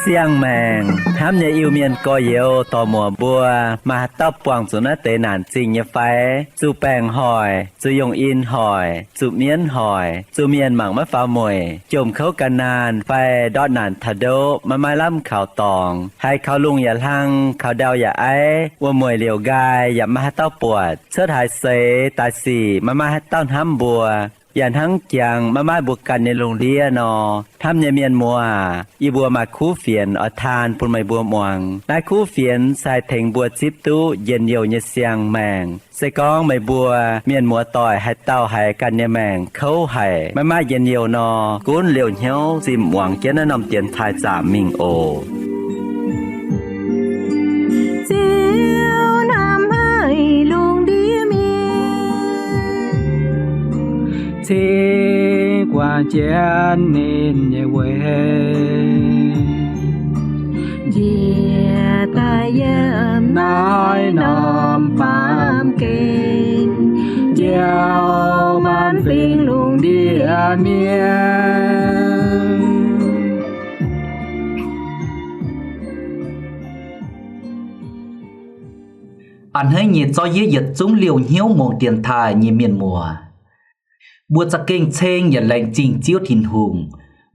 Siang-maengc hnamv nyei Iu-Mienh gorx-youz dorc-muoc mbuo, maaih haaix dauh buangh zuqc naaiv deix naanc zingh nyei fai? Zuqc baengc hoic, zuqc yungh in hoic, zuqc mienv hoic, zuqc mienh mangc maiv faaux mueic, jomc kouv gan naanh fai ndortv naanc taux ndoqv maiv maaih lamh kaux dorngx, haiz kaux lungh yaac hlang, kaux ndau yaac aiv, wuom-mueic liouc nqaai yaac maiv maaih haaix dauh buatc, cuotv haaix seix daaih sic maiv maaih haaix dauh hnamv mbuo, yaac hnangv jangx maiv maaih mbuo ganh nyei lungh ndiev nor, hnamv nyei mienh muoz aac, yie mbuo maaih kuv fienx oix taan bun meih mbuo muangx. Naaiv kuv fienx se haih tengx mbuo zipv duqv njien-youh nyei siang-maengc. Se gorngv meih mbuo mienh muoz-doic haaix dauh haiz ganh nyei maengc kouv haic, maiv maaih njien-youh nor, gunv liouh hnyouv zinh muangx jienv naaiv norm dienx taaih zaamc mingh oc. Ziouv hnamv haic lungh ndiev mienh, cingx guangc jienv ninh nyei weic, njiec daaih yiem naaiv norm baamh gen, njoux maanc fingx lungh ndiev mienh. A'hneiv nyei zorqv yie yietc zungv liouh hnyouv mungz dienx taaih nyei mienh muoz, mbuo za'gengh ceng yaac laengz zingh Ziouv Tin-Hungh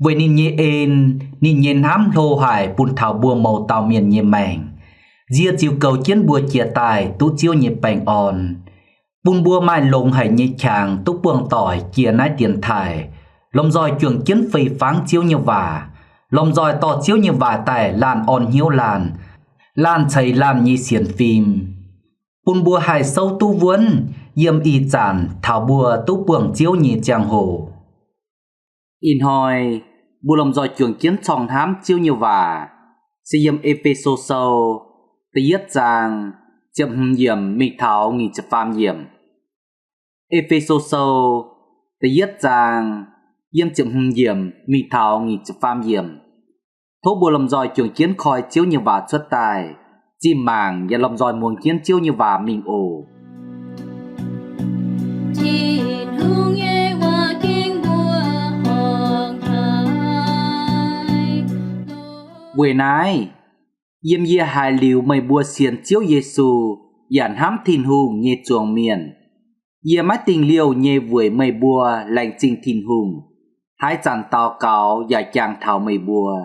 weic ninh nyei en, ninh nyei hnamv hlo haic bun taux mbuo mouz dauh mienh nyei maengc, nzie ziux goux jienv mbuo jiex daaih duqv Ziouv nyei baengh orn, bun mbuo maaih longx haic nyei qangx duqv buangh doic jiex naaiv dienx taaih, lomh nzoih juangc jienv fei fangv Ziouv nyei waac, lomh nzoih dorh Ziouv nyei waac daaih laanh orn hnyouv laanh, laanh ceix laanh nyei sienx fim, bun mbuo haih souv duqv wuonv yiem ih zanc taux mbuo duqv buangh Ziouv nyei ziangh hoc. Ih hnoi mbuo lomh nzoih juangc jienv corngh hnamv Ziouv nyei waac se yiem E^fe^so Sou da'yietv zaang ziepc hmz yiemc mingh taux nyic ziepc faam yiemc. E^fe^so Sou da'yietv zaang yiem ziepc hmz yiemc mingh taux nyic ziepc faam yiemc. Tov mbuo lomh nzoih juangc jienv koi Ziouv nyei waac cuotv daaih, zinh mangc yaac lomh nzoih muangx jienv Ziouv nyei waac mingh oc. Tin-Hungh nyei waac gengh mbuo horngc haic. Weic naaiv, yiem yie haiz liuz meih mbuo sienx Ziouv Yesu yaac hnamv Tin-Hungh nyei zuangx mienh, yie maiv dingh liouh nyei weic meih mbuo laengz zingh Tin-Hungh, haaix zanc daux gaux yaac jangx taux meih mbuo.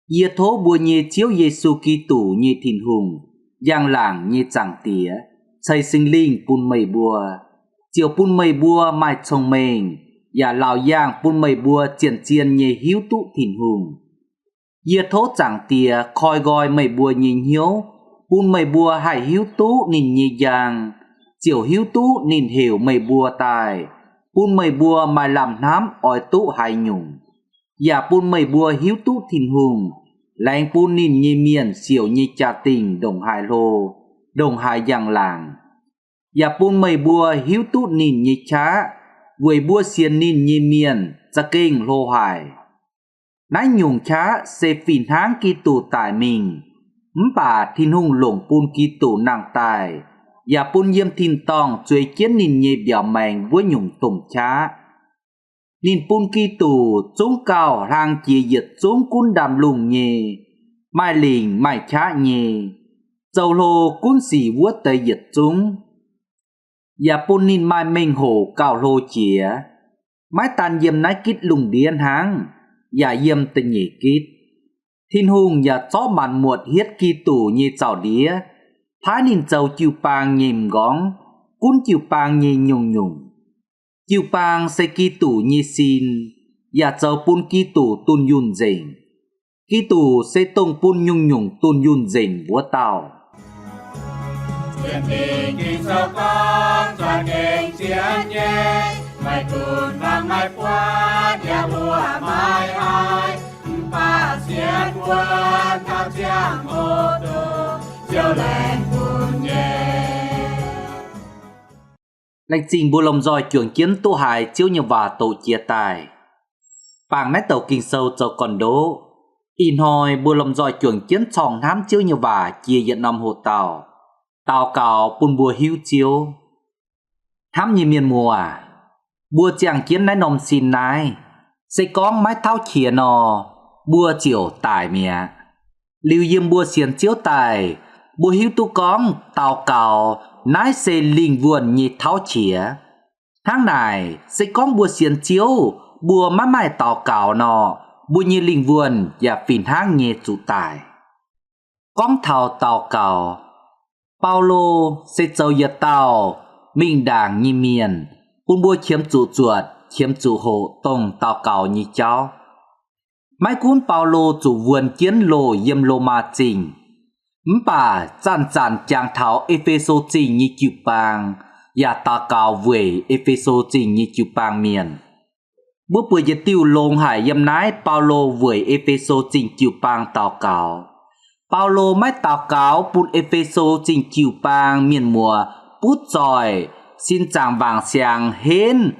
Yie tov mbuo nyei Ziouv Yesu Giduc nyei Tin-Hungh, njang-laangc nyei Zaangc Diex, ceix Singx Lingh bun meih mbuo, ziouc bun meih mbuo maaih cong-mengh, yaac laauc yaangh bun meih mbuo zien-zien nyei hiuv duqv Tin-Hungh. Yie tov Zaangc Diex koi nqoi meih mbuo nyei hnyouv, bun meih mbuo haih hiuv duqv ninh nyei njang, ziouc hiuv duqv ninh heuc meih mbuo daaih, bun meih mbuo maaih lamh hnamv oix duqv haaix nyungc, yaac bun meih mbuo hiuv duqv Tin-Hungh laengz bun ninh nyei mienh siouc nyei jaa-dingh ndongc haaix hlo, ndongc haaix njang-laangc, yaac bun meih mbuo hiuv duqv ninh nyei qaqv, weic mbuo sienx ninh nyei mienh za'gengh hlo haic. Naaiv nyungc qaqv se fih hnangv Giduc daic mingh, mv baac Tin-Hungh longc bun Giduc nangh daaih, yaac bun yiem tin-dorngh zueiz jienv ninh nyei mbiauz maengx wuov nyungc domh qaqv. Ninh bun Giduc zungv gauh hlang jiex yietc zungv gunv ndaamv-lungh nyei, maaih lingc maaih qaqv nyei, zoux hlo gunv sic wuov deix yietc zungv, yaac bun ninh maaih mengh hoc gauh hlo jiex, maiv daan yiem naaiv gitv lungh ndiev hnangv, yaac yiem da'nyeic gitv. Tin-Hungh yaac zorqv maanc muotc hietv Giduc nyei zaux-ndiev, paaiv ninh zoux jiu-baang nyei m'nqorngv, gunv jiu-baang nyei nyungc-nyungc. Jiu-baang se Giduc nyei sin, yaac zoux bun Giduc dunh yunh nzengc. Giduc se dongh bun nyungc-nyungc dunh yunh nzengc wuov dauh. Laengz zingh mbuo lomh nzoih juangc jienv duqv haiz Ziouv nyei waac doqc jiez daaih. Bangc naaiv douc Ging-Sou zoux gorn-ndoqv. Ih hnoi mbuo lomh nzoih juangc jienv corng hnamv Ziouv nyei waac jiex yietc norm hoc dauh, daux gaux bun mbuo hiuv Ziouv. Hnamv nyei mienh muoz, mbuo ziangh jienv naaiv norm sin naaiv, se gorngv maiv tauv qiex nor, mbuo ziouc daic mi'aqv. Liuz yiem mbuo sienx Ziouv daaih, mbuo hiuv duqv gorngv daux gaux naaiv se lingh wuonh nyei tauv qiex. Hnangv naaic, se gorngv mbuo sienx Ziouv, mbuo maiv maaih daux gaux nor, mbuo nyei lingh wuonh yaac fih hnangv nyei zuqc daic. Gorngv taux daux gaux, Baulo se zoux yietc dauh mingh ndaangc nyei mienh, bun mbuo qiemx zuqc zuotc, qiemx zuqc hoqc dongh daux gaux nyei jauv. Maiv gunv Baulo zuqc wuonx jienv loh yiem Lomaa Zingh, mv baac zanc-zanc jangx taux E^fe^so Zingh nyei jiu-baang yaac daux gaux weic E^fe^so Zingh nyei jiu-baang mienh. Mbuo buatc yietc diuh longx haic yiem naaiv Baulo weic E^fe^so Zingh jiu-baang daux gaux. Baulo maiv daux gaux bun E^fe^so Zingh jiu-baang mienh muoz butv zoih, sin zaangc wangc siangx henv,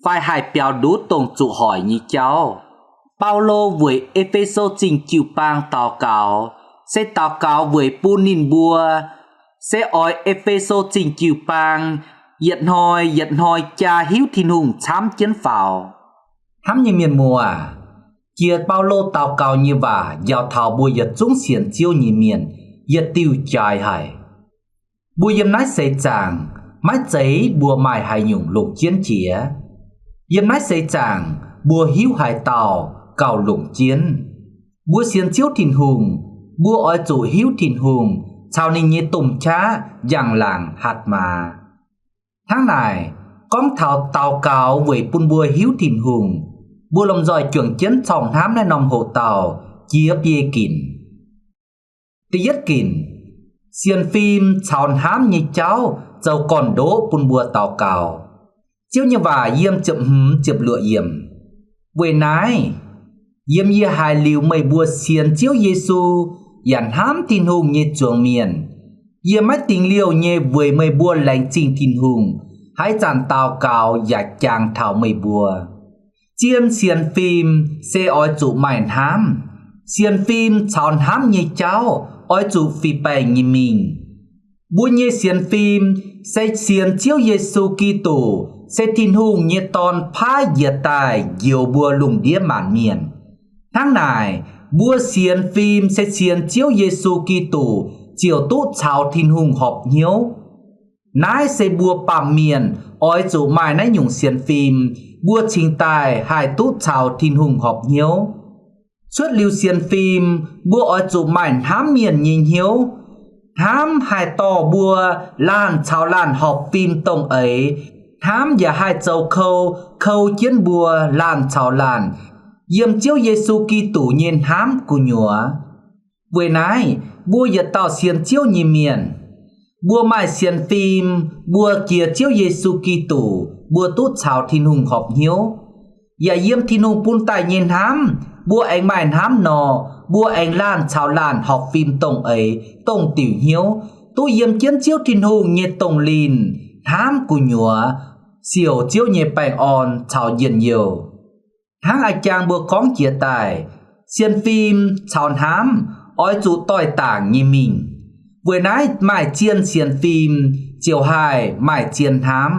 fai haih biaux ndutv dongh zuqc hoic nyei jauv. Baulo weic E^fe^so Zingh jiu-baang daux gaux, se daux gaux weic bun ninh mbuo se oix E^fe^so Zingh jiu-baang yietc hnoi yietc hnoi jaa hiuv Tin-Hungh camv jienv faaux. Hnamv nyei mienh muoz, jiex Baulo daux gaux nyei waac njaaux taux mbuo yietc zungv sienx Ziouv nyei mienh yietc diuh jaaix haic. Mbuo yiem naaiv seix zaangc maiv zeiz mbuo maaih haaix nyungc longc jienv jiex. Yiem naaiv seix zaangc mbuo hiuv haaix dauh gauh longc jienv. Mbuo sienx Ziouv Tin-Hungh, mbuo oix zuqc hiuv Tin-Hungh caux ninh nyei domh qaqv njang-laangc hatc maaz. Hnangv naaic, gorngv taux daux gaux weic bun mbuo hiuv Tin-Hungh, mbuo lomh nzoih juangc jienv corng hnamv naaiv norm hoc dauh jiex biei ginc. Da'yietv ginc, sienx fim caux hnamv nyei jauv zoux gorn-ndoqv bun mbuo daux gaux. Ziouv nyei waac yiem ziepc hmz ziepc luoqc yiemc. Weic naaiv, yiem yie haiz liuz meih mbuo sienx Ziouv Yesu yaac hnamv Tin-Hungh nyei zuangx mienh, yie maiv dingx liouh nyei weic meih mbuo laengz zingh Tin-Hungh, haaix zanc daux gaux yaac jangx taux meih mbuo. Zien sienx fim se oix zuqc maaih hnamv. Sienx fim caux hnamv nyei jauv oix zuqc fih baengc nyei mingh. Mbuo nyei sienx fim se sienx Ziouv Yesu Giduc se Tin-Hungh nyei Dorn paaiv njiec daaih njoux mbuo lungh ndiev maanc mienh. Hnangv naaic, mbuo sienx fim se sienx Ziouv Yesu Giduc ziouc duqv caux Tin-Hungh horpc hnyouv. Naaiv se mbuo baamh mienh oix zuqc maaih naaiv nyungc sienx fim, mbuo cingx daaih haih duqv caux Tin-Hungh horpc hnyouv. Cuotv liuz sienx fim, mbuo oix zuqc maaih hnamv mienh nyei hnyouv. Hnamv haih dorh mbuo laanh caux laanh horpc fim dongh eix. Hnamv yaac haih zoux kou, kou jienv mbuo laanh caux laanh yiem Ziouv Yesu Giduc nyei hnamv gu'nyuoz. Weic naaiv, mbuo yietc dauh sienx Ziouv nyei mienh, mbuo maaih sienx fim, mbuo jiex Ziouv Yesu Giduc, mbuo duqv caux Tin-Hungh horpc hnyouv. Yaac yiem Tin-Hungh bun daaih nyei hnamv, mbuo aengx maaih hnamv nor, mbuo aengx laanh caux laanh horpc fim dongh eix, dongh diuc hnyouv, duqv yiem jienv Ziouv Tin-Hungh nyei dongh linh hnamv gu'nyuoz, siouc Ziouv nyei baengh orn caux njien-youh. Hnangv a'jang mbuo gorngv jiex daaih, sienx fim caux hnamv oix zuqc doix-dangc nyei mingh. Weic naaiv maaih zien sienx fim ziouc haih maaih zien hnamv.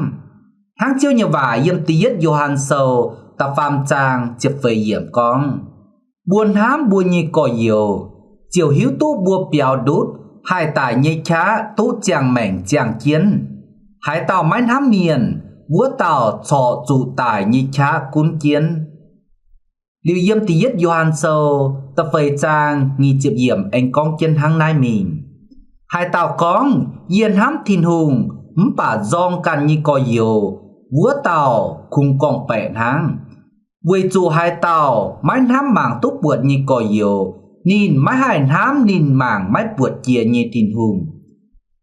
Hnangv Ziouv nyei waac yiem Da'yietv Yo^han Sou da'faam zaang ziepc feix yiemc gorngv, mbuo hnamv mbuo nyei gorx-youz, ziouc hiuv duqv mbuo biaux ndutv haih daic nyei qaqv duqv ziangh maengc ziangh jienv. Haaix dauh maiv hnamv mienh, wuov dauh corc zuqc daic nyei qaqv gunv jienv. Liuz yiem Da'yietv Yo^han Sou da'feix zaang nyic ziepc yiemc aengx gorngv jienv hnangv naaiv mingh, haaix dauh gorngv, Yie hnamv Tin-Hungh, mv baac nzorng ganh nyei gorx-youz, wuov dauh kungx gorngv-baeqc hnangv. Weic zuqc haaix dauh maiv hnamv mangc duqv buatc nyei gorx-youz, ninh maiv haih hnamv ninh mangc maiv buatc jiex nyei Tin-Hungh.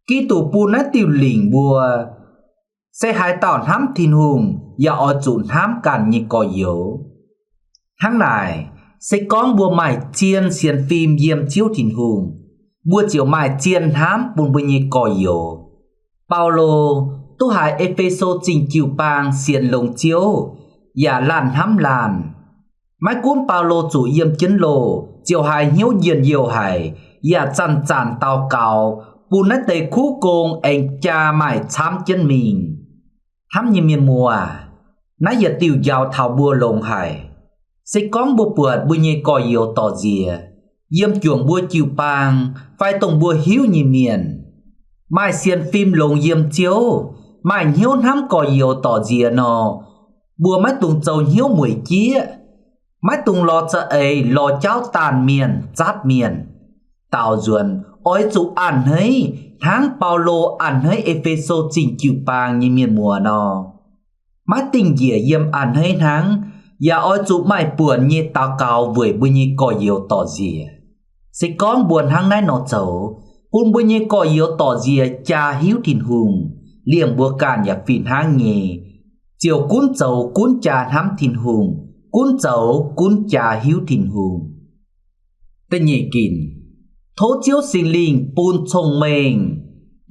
Giduc bun naaiv diuh lingc mbuo, se haaix dauh hnamv Tin-Hungh yaac oix zuqc hnamv ganh nyei gorx-youz. Hnangv naaic, se gorngv mbuo maaih zien sienx fim yiem Ziouv Tin-Hungh, mbuo ziouc maaih zien hnamv bun mbuo nyei gorx-youz. Baulo duqv haiz E^fe^so Zingh jiu-baang sienx longx Ziouv yaac laanh hnamv laanh. Maiv gunv Baulo zuqc yiem jienv loh ziouc haiz hnyouv njien-youh haic, yaac zanc-zanc daux gaux bun naaiv deix kuv gong aengx jaa maaih camv jienv mingh. Hnamv nyei mienh muoz, naaiv yietc diuh njaaux taux mbuo longx haic. Se gorngv mbuo buatc mbuo nyei gorx-youz dorc nziex, yiem juangc mbuo jiu-baang fai dongh mbuo hiuv nyei mienh, maaih sienx fim longx yiem Ziouv, maaih hnyouv hnamv gorx-youz dorc nziex nor, mbuo maiv dungx zoux hnyouv mueic jieqv, maiv dungx lorz za'eix lorz jauv daanh mienh zatv mienh. Daaux nzuonx oix zuqc a'hneiv hnangv Baulo a'hneiv E^fe^so Zingh jiu-baang nyei mienh muoz nor, maiv dingh njiec yiem a'hneiv hnangv, yaac oix zuqc maaih buonc nyei daux gaux weic mbuo nyei gorx-youz dorc nziex. Se gorngv mbuo hnangv naaiv nor zoux, bun mbuo nyei gorx-youz dorc nziex jaa hiuv Tin-Hungh, liemh mbuo ganh yaac fih hnangv nyei, ziouc gunv zoux gunv jaa hnamv Tin-Hungh, gunv zoux gunv jaa hiuv Tin-Hungh. Da'nyeic ginc, tov Ziouv Singx Lingh bun cong-mengh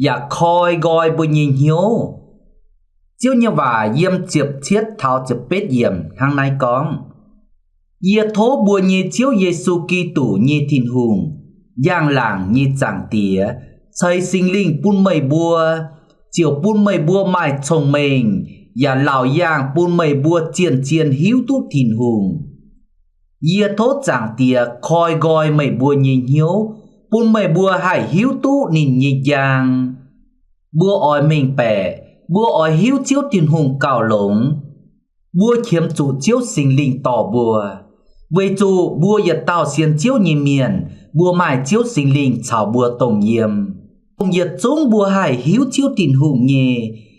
yaac koi nqoi mbuo nyei hnyouv. Ziouv nyei waac yiem ziepc cietv taux ziepc betv yiemc hnangv naaiv gorngv, Yie tov mbuo nyei Ziouv Yesu Giduc nyei Tin-Hungh, njang-laangc nyei Zaangc Diex, ceix Singx Lingh bun meih mbuo, ziouc bun meih mbuo maaih cong-mengh yaac laauc yaangh bun meih mbuo zien-zien hiuv duqv Tin-Hungh. Yie tov Zaangc Diex koi nqoi meih mbuo nyei hnyouv, bun meih mbuo haih hiuv duqv ninh nyei njang. Mbuo oix mengh baeqc, mbuo oix hiuv Ziouv Tin-Hungh gauh longx. Mbuo qiemx zuqc Ziouv Singx Lingh dorh mbuo, weic zuqc mbuo yietc dauh sienx Ziouv nyei mienh, mbuo maaih Ziouv Singx Lingh caux mbuo dongh yiem. Dongh yietc zungv mbuo haih hiuv Ziouv Tin-Hungh nyei,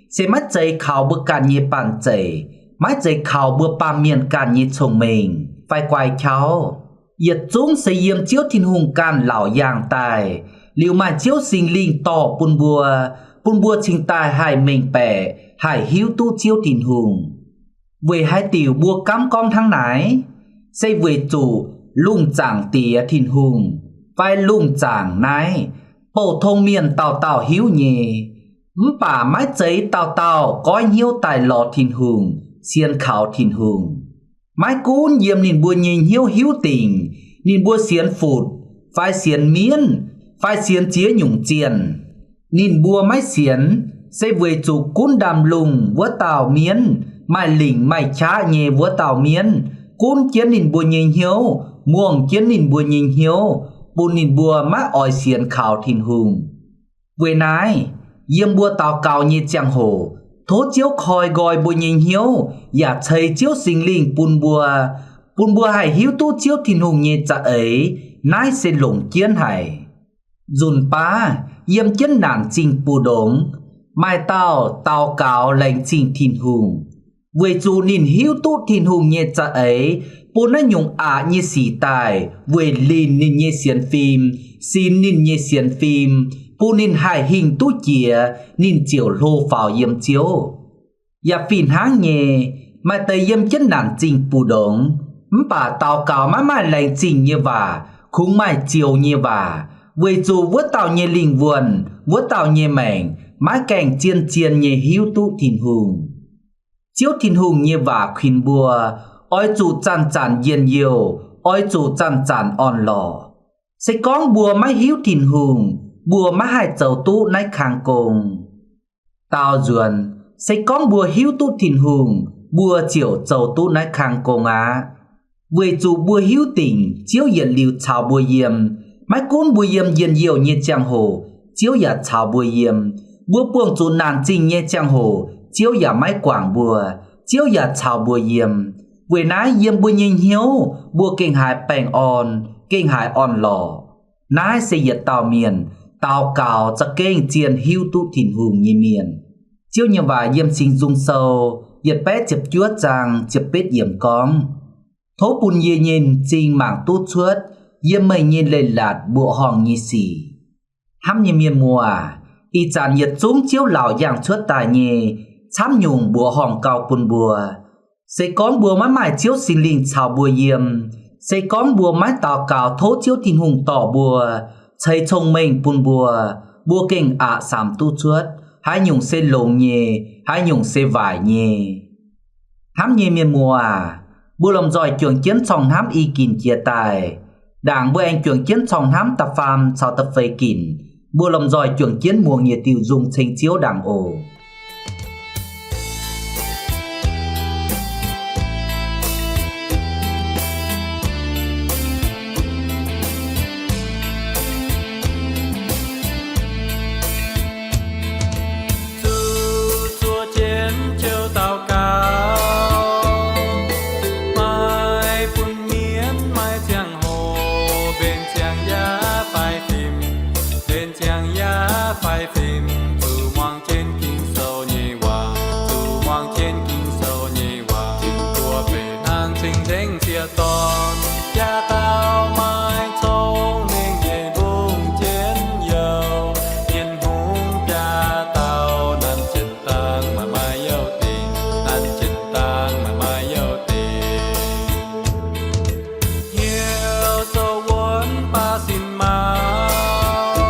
se maiv zeiz kaux mbuo ganh nyei banh zeic, maiv zeiz kaux mbuo baamh mienh ganh nyei cong-mengh fai guai qauv. Yietc zungv se yiem Ziouv Tin-Hungh ganh laauc yaangh daaih, liuz maaih Ziouv Singx Lingh dorh bun mbuo, bun mbuo cingx daaih haih mengh baeqc, haih hiuv duqv Ziouv Tin-Hungh. Weic haaix diuc mbuo gaamv gorngv hnangv naaic? Se weic zuqc lungh zaangc Diex Tin-Hungh, fai lungh zaangc naaiv, bouh tong mienh dauh dauh hiuv nyei. Mv baac maiv zeiz dauh dauh goiv hnyouv daaih lorz Tin-Hungh, sienx kaux Tin-Hungh. Maiv gunv yiem ninh mbuo nyei hnyouv hiuv dingc, ninh mbuo sienx futc, fai sienx mienv, fai sienx ziex nyungc zienh, ninh mbuo maiv sienx, se weic zuqc gunv ndaamv-lungh wuov dauh mienv, maaih lingc maaih qaqv nyei wuov dauh mienv, gunv jienv ninh mbuo nyei hnyouv, muangh jienv ninh mbuo nyei hnyouv, bun ninh mbuo maiv oix sienx kaux Tin-Hungh. Weic naaiv, yiem mbuo daux gaux nyei ziangh hoc, tov Ziouv koi nqoi mbuo nyei hnyouv yaac ceix Ziouv Singx Lingh bun mbuo, bun mbuo haih hiuv duqv Ziouv Tin-Hungh nyei za'eix. Naaiv se longc jienv haic. Nzunc baav yiem jienv naanc zingh mbu'ndongx, maaih dauh daux gaux laengz zingh Tin-Hungh, weic zuqc ninh hiuv duqv Tin-Hungh nyei za'eix bun naaiv nyungc aqc nyei sic daaih weic linc ninh nyei sienx fim, sinx ninh nyei sienx fim, bun ninh haih hingh duqv jiex, ninh ziouc hlo faaux yiem Ziouv. Yaac fih hnangv nyei, maaih deix yiem jienv naanc zingh mbu'ndongx, mv baac daux gaux maiv maaih laengz zingh nyei waac, kungx maaih zioux nyei waac, weic zuqc wuov dauh nyei lingh wuonh, wuov dauh nyei maengc maiv gaengh zien-zien nyei hiuv duqv Tin-Hungh. Ziouv Tin-Hungh nyei waac kuinx mbuo, oix zuqc zanc-zanc njien-youh, oix zuqc zanc-zanc orn-lorqc. Se gorngv mbuo maiv hiuv Tin-Hungh, mbuo maiv haih zoux duqv naaiv kang gong. Daaux nzuonx, se gorngv mbuo hiuv duqv Tin-Hungh, mbuo ziouc zoux duqv naaiv kang gong aqv. Weic zuqc mbuo hiuv dingc Ziouv yietc liuz caux mbuo yiem. Maiv gunv mbuo yiem njien-youh nyei ziangh hoc, Ziouv yaac caux mbuo yiem. Mbuo buangh zuqc naanc zingh nyei ziangh hoc, Ziouv yaac maiv guangc mbuo. Ziouv yaac caux mbuo yiem. Weic naaiv yiem mbuo nyei hnyouv mbuo gengh haiz baengh orn, gengh haiz orn-lorqc. Naaiv se yietc dauh mienh daux gaux za'gengh zien hiuv duqv Tin-Hungh nyei mienh. Ziouv nyei waac yiem Singx Nzung Sou yietc baeqv ziepc juov zaang ziepc betv yiemc gorngv, Tov bun yie nyei m'zing mangc duqv cuotv yiem meih nyei leiz-latc mbuoqc horngh nyei sic. Hnamv nyei mienh muoz, ih zanc yietc zungv Ziouv laauc yaangh cuotv daaih nyei camv nyungc mbuoqc horngh gau bun mbuo. Se gorngv mbuo maiv maaih Ziouv Singx Lingh caux mbuo yiem, se gorngv mbuo maiv daux gaux tov Ziouv Tin-Hungh dorh mbuo, ceix cong-mengh bun mbuo, mbuo gengh aqc samx duqv cuotv haaix nyungc se longx nyei, haaix nyungc se waaic nyei. Hnamv nyei mienh muoz aac, mbuo lomh nzoih juangc jienv corngh hnamv i ginc jiex daaih. Ndaangc mbuo aengx juangc jienv corng hnamv da'faam caux da'feix ginc, mbuo lomh nzoih juangc jienv muangx yietc diuh nzung ceng Ziouv ndaangc oc. Zuqc zuoqc jienv ziouc daux gaux, maaih bun mienv maaih ziangh hoc mbenc ziangx yaac faix fim, mbenc ziangx yaac faix fim. Zuqc muangx jienv Ging-Sou nyei waac, zuqc muangx jienv Ging-Sou nyei waac, tin-buoz benx hnangv cing-nzengc ziec-dorn, jaa dauh maaih cong-mengh nyei mbungv jienv youh. Mienh-hungh biaa dauh, nanv jienv dangh maaih maaih youh dingc, nanv jienv dangh maaih maaih youh dingc. Hnyouv souv wuonv baav sin maux,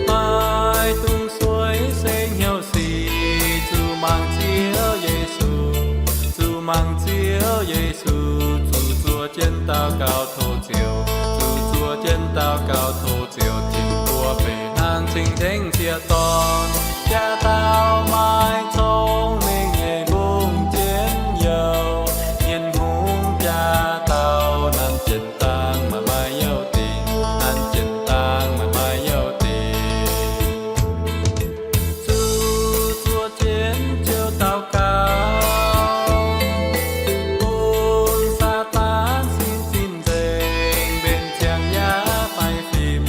maaih dungz sueiv se hnyouv sic. Zuqc muangx Ziouv Yesu, zuqc muangx Ziouv Yesu, zuqc zuoqc jienv daux gaux tov Ziouv, zuqc zuoqc jienv daux gaux tov Ziouv, tin-buoz benx hnangv cing-nzengc ziec-dorn, jaa dauh maaih cong-mengh nyei mbungv jienv youh. Mienh-hungh biaa dauh, nanv jienv dangh maaih maaih youh dingc, nanv jienv dangh maaih maaih youh dingc. Zuqc zuoqc jienv ziouc daux gaux, bun Saadaan sin zinh nzengc, mbenc ziangx yaac faix fim,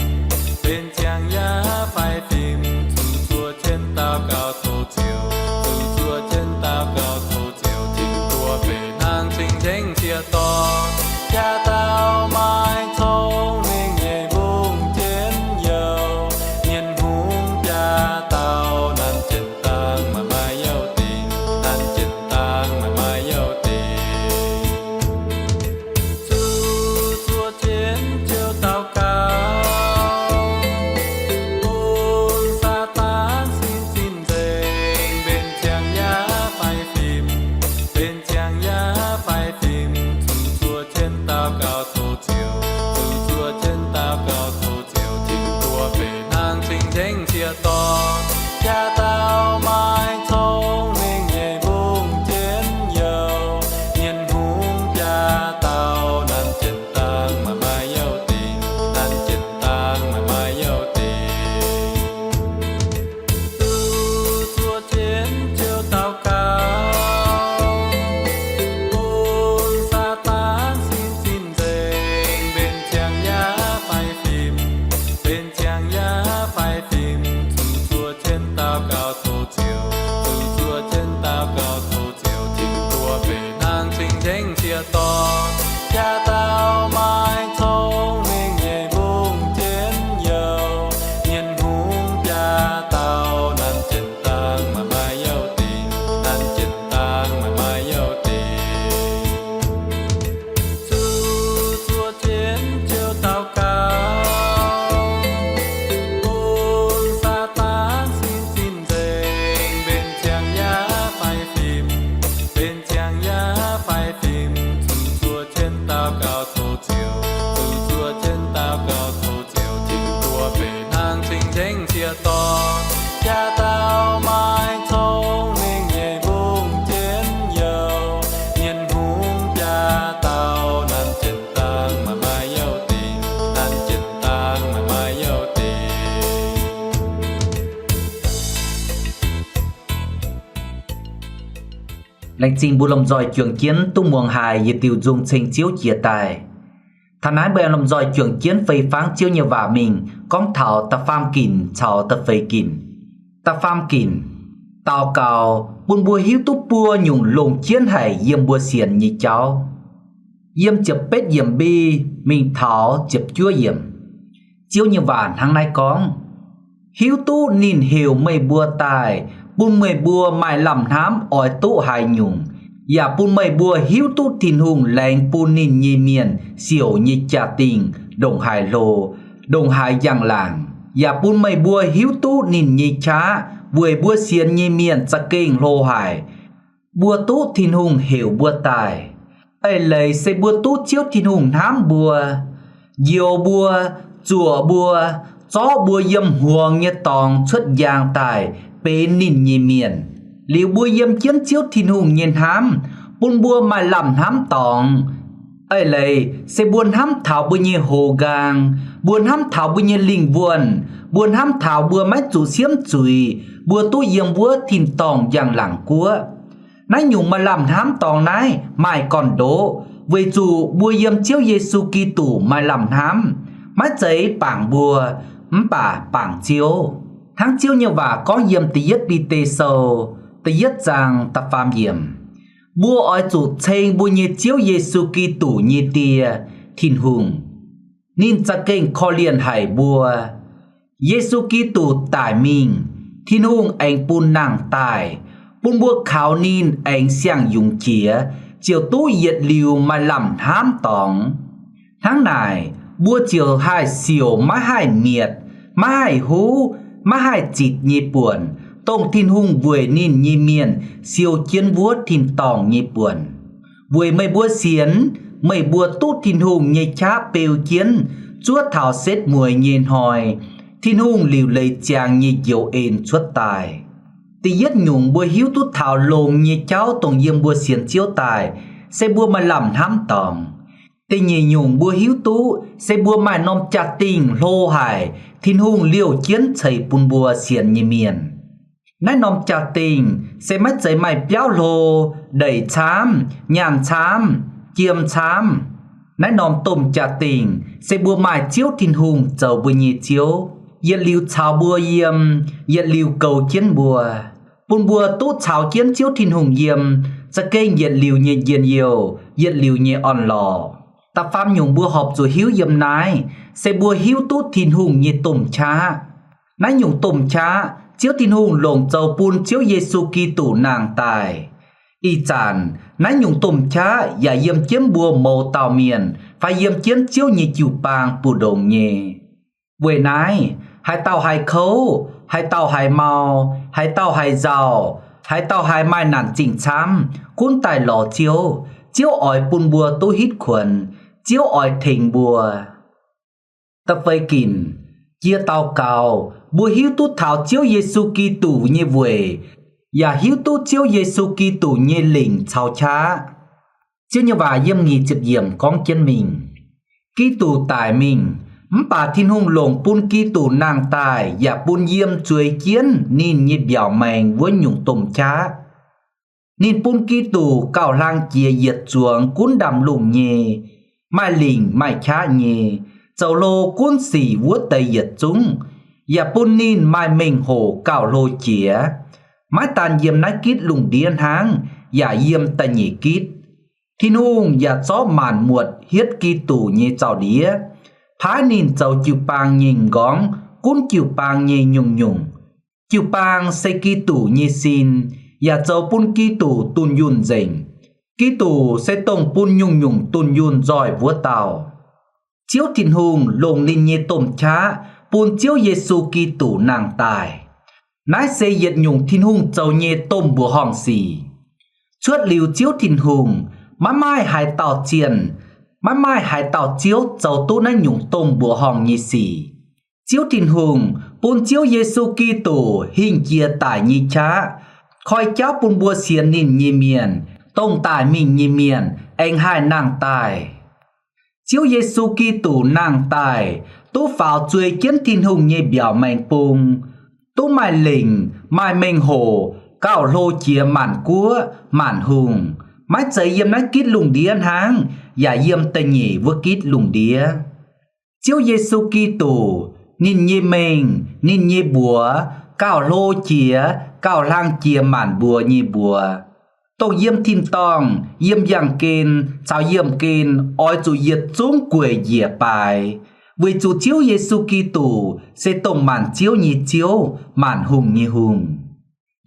mbenc ziangx yaac faix fim. Zuqc zuoqc jienv daux gaux tov Ziouv, zuqc zuoqc jienv daux gaux tov Ziouv, tin-buoz benx hnangv cing-nzengc ziec-dorn, jaa dauh maaih cong-mengh nyei mbungv jienv youh. Mienh-hungh biaa dauh, nanv jienv dangh maaih maaih youh dingc, nanv jienv dangh maaih maaih youh dingc. Zuqc zuoqc jienv ziouc daux gaux, bun Saadaan sin zinh nzengc, mbenc ziangx yaac faix fim, mbenc ziangx yaac faix fim. Zuqc zuoqc jienv daux gaux tov Ziouv, zuqc zuoqc jienv daux gaux tov Ziouv, tin-buoz benx hnangv cing-nzengc ziec-dorn, jaa dauh maaih cong-mengh nyei mbungv jienv youh. Mienh-hungh biaa dauh, nanv jienv dangh maaih maaih youh dingc, nanv jienv dangh maaih maaih youh dingc. Zuqc zuoqc jienv ziouc daux gaux, bun Saadaan sin zinh nzengc, mbenc ziangx yaac faix fim, mbenc ziangx yaac faix fim. Zuqc zuoqc jienv daux gaux tov Ziouv, zuqc zuoqc jienv daux gaux tov Ziouv, tin-buoz benx hnangv cing-nzengc ziec-dorn, jaa dauh maaih cong-mengh nyei mbungv jienv youh. Mienh-hungh biaa dauh, nanv jienv dangh maaih maaih youh dingc, nanv jienv dangh maaih maaih youh dingc. Zuqc zuoqc jienv ziouc daux gaux, bun Saadaan sin zinh nzengc, mbenc ziangx yaac faix fim, mbenc ziangx yaac faix fim. Zuqc zuoqc jienv daux gaux tov Ziouv, zuqc zuoqc jienv daux gaux tov Ziouv, tin-buoz benx hnangv cing-nzengc ziec-dorn, jaa dauh maaih cong-mengh nyei mbungv jienv youh. Mienh-hungh biaa dauh, nanv jienv dangh maaih maaih youh dingc, nanv jienv dangh maaih maaih youh dingc. Laengz zingh mbuo lomh nzoih juangc jienv duqv muangx haic yietc diuh nzung ceng Ziouv jiex daaih. Taux naaiv mbuo aengx lomh nzoih juangc jienv fei fangv Ziouv nyei waac mingh gorngv taux da'faam ginc caux da'feix ginc. Da'faam ginc, daux gaux bun mbuo hiuv duqv buo nyungc longc jienv haic yiem mbuo sienx nyei jauv. Yiem ziepc betv yiemc mbi mingh taux ziepc juov yiemc, Ziouv nyei waac hnangv naaiv gorngv, Hiuv duqv ninh heuc meih mbuo daaih, bun meih mbuo maaih lamh hnamv oix duqv haaix nyungc, yaac bun meih mbuo hiuv duqv Tin-Hungh laengz bun ninh nyei mienh siouc nyei jaa-dingh ndongc haaix hlo, ndongc haaix njang-laangc, yaac bun meih mbuo hiuv duqv ninh nyei qaqv weic mbuo sienx nyei mienh za'gengh hlo haic. Mbuo duqv Tin-Hungh heuc mbuo daaih. Eix leiz se mbuo duqv Ziouv Tin-Hungh hnamv mbuo. njoux mbuo, zuoqc mbuo, zorqv mbuo yiem hmuangx nyei dorngx cuotv njang daaih benx ninh nyei mienh. Liuz mbuo yiem jienv Ziouv Tin-Hungh nyei hnamv, bun mbuo maaih lamh hnamv dorngx. Eix leiz se mbuo hnamv taux mbuo nyei hoz nqaang, mbuo hnamv taux mbuo nyei lingh wuonh, mbuo hnamv taux mbuo maiv zuqc siemv zuiz, mbuo duqv yiem wuov tin-dorngh njang-laangc guoqv. Naaiv nyungc maaih lamh hnamv dorngx naaiv maaih gorn-ndoqv, weic zuqc mbuo yiem Ziouv Yesu Giduc maaih lamh hnamv, maiv zeiz bangc mbuo, mv baac bangc Ziouv. Hnangv Ziouv nyei waac gorngv yiem Da'yietv Bide Sou da'yietv zaang da'faam yiemc, mbuo oix zuqc ceng mbuo nyei Ziouv Yesu Giduc nyei Die, Tin-Hungh. Ninh za'gengh korv-lienh haic mbuo. Yesu Giduc daic mingh, Tin-Hungh aengx bun nangh daaih, bun mbuo kaux ninh aengx siang-yungz jiex, ziouc duqv yietc liuz maaih lamh hnamv dorngx. Hnangv naaic, mbuo ziouc haih siouc maiv haih mietc, maiv haih huv, maiv haih zitc nyei buonc, dongh Tin-Hungh weic ninh nyei mienh siou jienv wuov tin-dorngh nyei buonc. Weic meih mbuo sienx, meih mbuo duqv Tin-Hungh nyei qaqv beu jienv zuov taux setv mueiz nyei hnoi, Tin-Hungh liuc leiz ziangx nyei njoux en cuotv daaih. Da'yietv nyungc, mbuo hiuv duqv taux longx nyei jauv dongh yiem mbuo sienx Ziouv daaih, se mbuo maaih lamh hnamv dorngx. Da'nyeic nyungc, mbuo hiuv duqv se mbuo maaih norm jaa-dingh hlo haic, Tin-Hungh liouh jienv ceix bun mbuo sienx nyei mienh. Naaiv norm jaa-dingh se maiv zeiz maaih biauv hlo, ndeic camv, nyaanh camv, jiem camv. Naaiv norm domh jaa-dingh se mbuo maaih Ziouv Tin-Hungh zoux mbuo nyei Ziouv, yietc liuz caux mbuo yiem, yietc liuz goux jienv mbuo, bun mbuo duqv caux jienv Ziouv Tin-Hungh yiem, za'gengh yietc liuz nyei njien-youh, yietc liuz nyei orn-lorqc. Da'faam nyungc, mbuo horpc zuqc hiuv yiem naaiv se mbuo hiuv duqv Tin-Hungh nyei domh qaqv. Naaiv nyungc domh qaqv Ziouv Tin-Hungh longc zoux bun Ziouv Yesu Giduc nangh daaih. Ih zanc naaiv nyungc domh qaqv yaac yiem jienv mbuo mouz dauh mienh fai yiem jienv Ziouv nyei jiu-baang mbu'ndongx nyei. Weic naaiv, haaix dauh haiz kouv, haaix dauh haiz mau, haaix dauh haiz nzauh, haaix dauh haiz maaih naanc zingh camv, gunv daaih lorz Ziouv. Ziouv oix bun mbuo duqv hitv kuonx. Ziouv oix tengx mbuo. Da'feix ginc, jiex daux gaux, mbuo hiuv duqv taux Ziouv Yesu Giduc nyei weic, yaac hiuv duqv Ziouv Yesu Giduc nyei lingc caux qaqv. Ziouv nyei waac yiem nyic ziepc yiemc gorngv jienv mingh, Giduc daic mingh, mv baac Tin-Hungh longc bun Giduc nangh daaih yaac bun yiem zueiz jienv ninh nyei mbiaauc maengx wuov nyungc domh qaqv. Ninh bun Giduc gauh hlang jiex yietc zuangx gunv ndaamv-lungh nyei, maaih lingc maaih qaqv nyei, zoux hlo gunv sic wuov deix yietc zungv, yaac bun ninh maaih mengh hoc gauh hlo jiex, maiv daan yiem naaiv gitv lungh ndiev hnangv, yaac yiem da'nyeic gitv. Tin-Hungh yaac zorqv maanc muotc hietv Giduc nyei zaux-ndiev, paaiv ninh zoux jiu-baang nyei m'nqorngv gunv jiu-baang nyei nyungc-nyungc. Jiu-baang se Giduc nyei sin, yaac zoux bun Giduc dunh yunh nzengc. Giduc se dongh bun nyungc-nyungc dunh yunh nzoih wuov dauh. Ziouv Tin-Hungh longc ninh nyei domh qaqv bun Ziouv Yesu Giduc nangh daaih. Naaiv se yietc nyungc Tin-Hungh zoux nyei domh mbuoqc horngh sic. Cuotv liuz Ziouv Tin-Hungh, maiv maaih haaix dauh zienh, maiv maaih haaix dauh ziouv zoux duqv naaiv nyungc domh mbuoqc horngh nyei sic. Ziouv Tin-Hungh bun Ziouv Yesu Giduc hingh jiex daic nyei qaqv, koi jauv bun mbuo sienx ninh nyei mienh, dongh daic mingh nyei mienh, aengx haih nangh daaih. Ziouv Yesu Giduc nangh daaih, duqv faaux zueiz jienv Tin-Hungh nyei mbiaauc maengx bung, duqv maaih lengc, maaih mengh hoc, gauh hlo jiex maanc guoqv, maanc hungh, maiv zeiz yiem naaiv gitv lungh ndiev hnangv, yaac yiem da'nyeic wuov gitv lungh ndiev. Ziouv Yesu Giduc, ninh nyei mengh, ninh nyei mbuox, gauh hlo jiex, gauh hlang jiex maanc mbuox nyei mbuox, dongh yiem tin-dorngh, yiem yaangh gen, caux yiemh gen oix zuqc yietc zungv gueic njiec baaix, weic zuqc Ziouv Yesu Giduc se dongh maanc ziouv nyei Ziouv, maanc hungh nyei Hungh.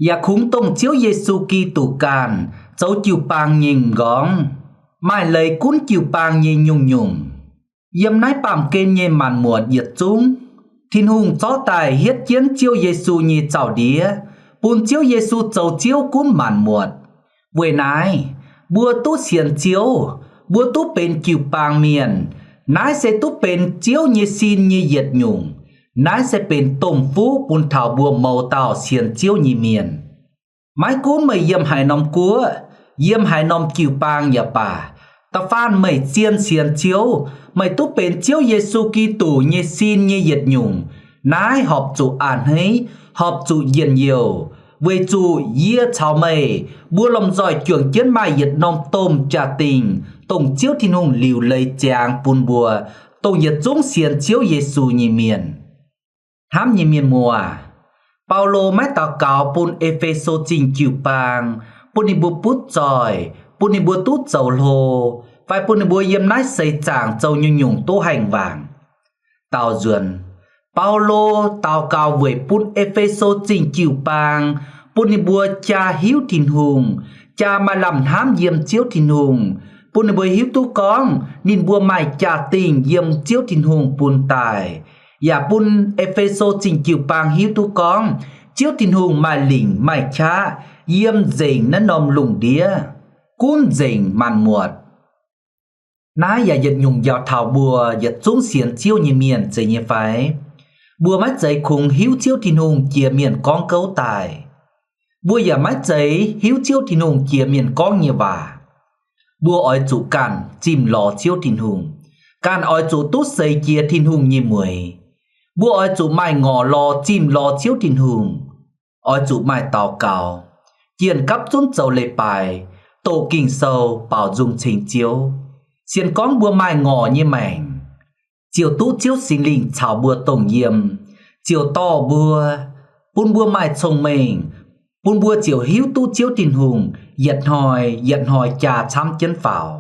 Yaac kungx dongh Ziouv Yesu Giduc ganh zoux jiu-baang nyei m'nqorngv, maaih leiz gunv jiu-baang nyei nyungc-nyungc. Yiem naaiv baamh gen nyei maanc muotc yietc zungv, Tin-Hungh zorqv daaih hietv jienv Ziouv Yesu nyei zaux-ndiev, bun Ziouv Yesu zoux Ziouv gunv maanc muotc. Weic naaiv, mbuo duqv sienx Ziouv, mbuo duqv benx jiu-baang mienh, Naaiv se duqv benx Ziouv nyei sin nyei yietc nyungc. Naaiv se benx domh fuqv bun taux mbuo mouz dauh sienx Ziouv nyei mienh. Maiv gunv meih yiem haaix norm guoqv, yiem haaix norm jiu-baang yaac baac, da'faanh meih zien sienx Ziouv, meih duqv benx Ziouv Yesu Giduc nyei sin nyei yietc nyungc. Naaiv horpc zuqc a'hneiv, horpc zuqc njien-youh, weic zuqc yie caux meih mbuo lomh nzoih juangc jienv maaih yietc norm domh jaa-dingh, dongh Ziouv Tin-Hungh liuc leiz ziangx bun mbuo, dongh yietc zungv sienx Ziouv Yesu nyei mienh. Hnamv nyei mienh muoz, Baulo maiv daux gaux bun E^fe^so Zingh jiu-baang, bun ninh mbuo butv zoih, bun ninh mbuo duqv zoux hlo, fai bun ninh mbuo yiem naaiv seix zaangc zoux nyungc-nyungc duqv haengh wangc. Daaux nzuonx, Baulo daux gaux weic bun E^fe^so Zingh jiu-baang, bun ninh mbuo jaa hiuv Tin-Hungh, jaa maaih lamh hnamv yiem Ziouv Tin-Hungh, bun ninh mbuo hiuv duqv gorngv ninh mbuo maaih jaa-dingh yiem Ziouv Tin-Hungh bun daaih, yaac bun E^fe^so Zingh jiu-baang hiuv duqv gorngv Ziouv Tin-Hungh maaih lingc maaih qaqv yiem nzengc naaiv norm lungh ndiev, gunv nzengc maanc muotc. Naaiv yaac yietc nyungc njaaux taux mbuo yietc zungv sienx Ziouv nyei mienh zeiz nyei fai? Mbuo maiv zeiz kungx hiuv Ziouv Tin-Hungh jiex mienh gorngv gouv daaih. Mbuo yaac maiv zeiz hiuv Ziouv Tin-Hungh jiex mienh gorngv nyei waac. Mbuo oix zuqc ganh zimh lorz Ziouv Tin-Hungh, ganh oix zuqc duqv seix jiex Tin-Hungh nyei mueix. Mbuo oix zuqc maaih ngorc lorz zimh lorz Ziouv Tin-Hungh, oix zuqc maaih daux gaux, jienh gapv zunv zoux leiz-baaix, doqc Ging-Sou, baaux nzung ceng Ziouv. Sienx gorngv mbuo maaih ngorc nyei maengc, ziouc duqv Ziouv Singx Lingh caux mbuo dongh yiem, ziouc dorh mbuo, bun mbuo maaih cong-mengh, bun mbuo ziouc hiuv duqv Ziouv Tin-Hungh yietc hnoi yietc hnoi jaa camv jienv faaux.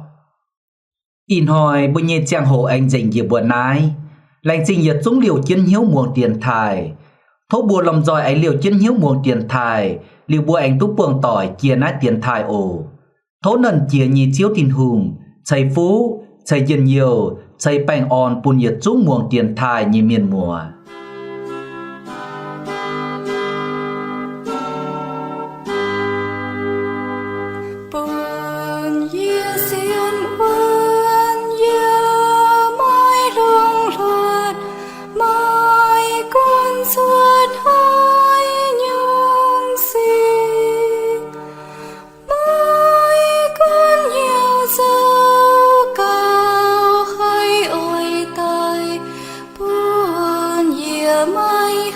Ih hnoi mbuo nyei ziangh hoc aengx nzengc njiec mbuo naaiv. Laengz zingh yietc zungv liouh jienv hnyouv muangx dienx taaih. Tov mbuo lomh nzoih aengx liouh jienv hnyouv muangx dienx taaih, liuz mbuo aengx duqv buangh doic jiex naaiv dienx taaih oc. Tov Nernh Jiex nyei Ziouv Tin-Hungh ceix fuqv, ceix njien-youh, ceix baengh orn bun yietc zungv muangx dienx taaih nyei mienh muoz. Bun yie sienx wuonv yie maiv longx hluotv, maiv gunv cuotv haaix nyungc sic, maiv gunv hnyouv zoux gaux haiz oix daic, bun yie maiv